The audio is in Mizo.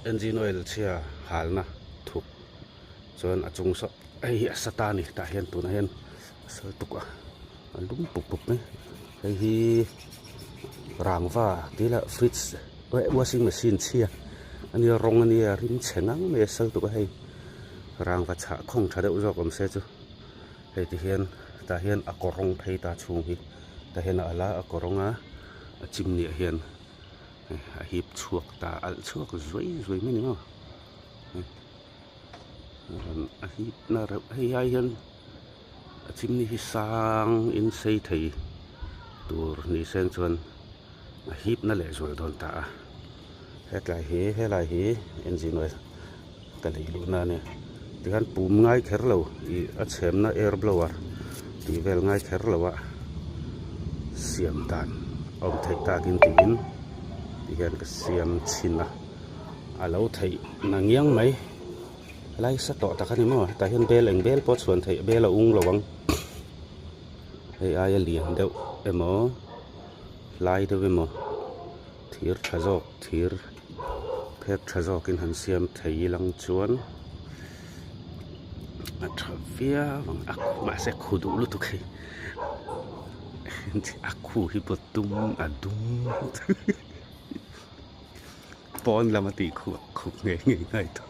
Engine oil chhia halna thuk chuan a chung saw hei hi a sa ta a ni tah hian tunah hian a sal tuk a a lum pup pup mai hei hi rangva tih lah fridge washing machine chhia a nia rawng a nia rim chhe ngang mai a sal tuk a hei rangva chhah khawng tha deuh zawk awm se chu hei ti hian tah hian a kawrawng phei ta chhung hi tah hian a ala a kawrawng a a chimni ah hian. A hip chhuak ta alh chhuak zuai zuai mai a ni maw rawn a hip na reuh hei ai hian a chimni hi sang in sei thei tur ni seng chuan a hip na leh zual dawn ta a hetlai hi helai hi engine oil ka lei luh na a nia tikhan pum ngai kher lo ih a chhemna air blower tih vel ngai kher lo a siam dan a awm theih takin tiin tihian ka siam chhin a a lo theih na ngiang mai lai sa tawh tak a ni maw hetah hian bel eng bel pawh a chhuan theih bel a ung lo ang hei aia lian deuh emaw lai deuh emaw thir tha zawk thir. Phek tha zawkin han siam thei ilang chuan a tha viau ang a mahse khu duh lutuk hei a khu hi pawh dum a dum pawn lama tih khu a khu ngei ngei ngai tawh.